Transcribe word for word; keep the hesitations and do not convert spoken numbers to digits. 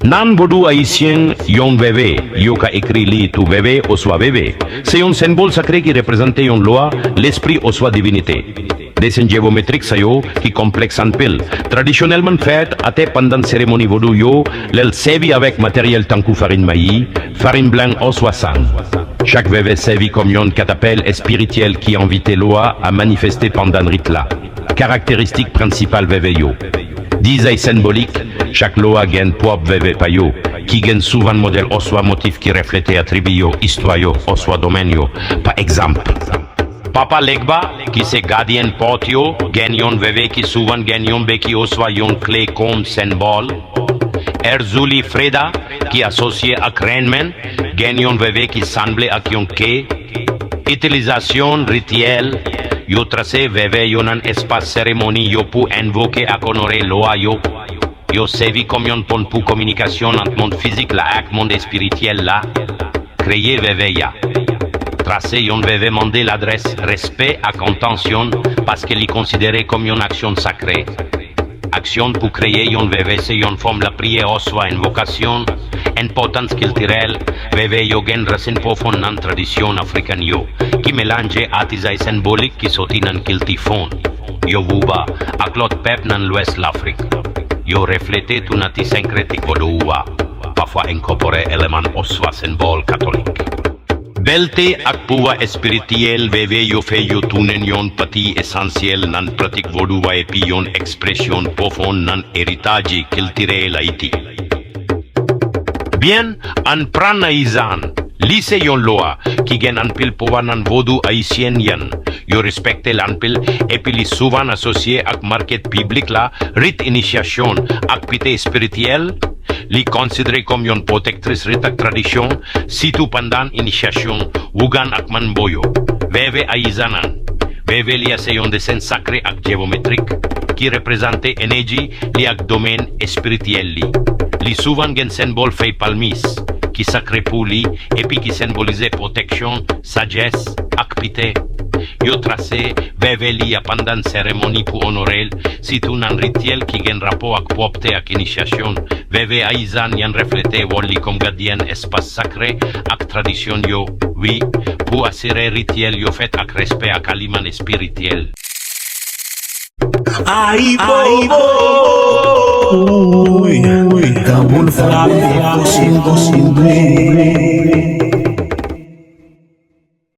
Nan vodou ayisyen, yon vèvè, yo ka ekri li tou vèvè oswa vèvè, se yon senbòl sakre ki reprezante yon lwa, lespri oswa divinite. Desen jewometrik sa yo, ki konplèks anpil, tradisyonèlman fèt atè pandan seremoni vodou yo, lè l sèvi avèk materyèl tankou farin mayi, farin blan oswa sann. Chak vèvè sèvi kòm yon katapèl espirityèl ki envite lwa a manifeste pandan rit la. Karakteristik prensipal vèvè yo. Dizay senbolik, chak lwa gen pwòp vèvè pa yo, ki gen souvan modèl oswa motif ki reflete atribi yo, istwa yo, oswa domèn yo. Pa egzanp, Papa Legba, ki se gadyen pòt yo, gen yon vèvè ki souvan gen yon beki oswa yon kle kòm senbòl. Erzulie Freda, ki asosye ak Renmen, gen yon vèvè ki sanble ak yon ke. Itilizasyon rityèl, yo trase vèvè yo nan espas seremoni yo pou envoke ak onore lwa yo. Yo sèvi kòm yon pon pou kominikasyon ant mond fizik la ak mond espirityèl la. Kreye vèvè a. Trase yon vèvè mande ladrès, respè ak entansyon, paske li konsidere kòm yon aksyon sakre. Aksyon pou kreye yon vèvè se yon fòm lapriyè oswa envokasyon. Enpòtans kiltirèl, vèvè yo gen rasin pwofon nan tradisyon afriken yo, ki melanje atizay senbolik ki soti nan kilti Fon, Yoruba, ak lòt pèp nan lwès Lafrik. Yo reflete tou nati senkretik vodou a, pafwa enkòpore eleman oswa senbòl katolik. Bèlte ak pouvwa espirityèl vèvè yo fè yo tounen yon pati esansyèl nan pratik vodou a epi yon ekspresyon pwofon nan eritaj kiltirèl Ayiti. Byen, ann pran nan izan, li se yon lwa ki gen anpil pouvwa nan vodou ayisyen an. Yo respekte l anpil, epi li souvan asosye ak maket piblik la, rit inisyasyon, ak pite espirityèl. Li konsidere kòm yon pwotektris rit ak tradisyon, sitou pandan inisyasyon, wougan ak manbo yo. Vèvè ayizanan. Vèvè li a se yon desen sakre ak jewometrik, ki reprezante enèji li ak domèn espirityèl li. Li souvan gen senbòl fèy palmis, ki sakre pou li, epi ki senbolize pwoteksyon, sajès, ak pite. Yo trase vèvè li a pandan seremoni pou onore l, sitou nan rityèl ki gen rapò ak pwòpte ak inisyasyon. Vèvè ayizan an reflete wòl li kòm gadyen espas sakre ak tradisyon yo, wi, pou asire rityèl yo fèt ak respè ak aliman espirityèl. Ayibobo. Uy, uy, tanbou l frape, kosin, kosin, bre.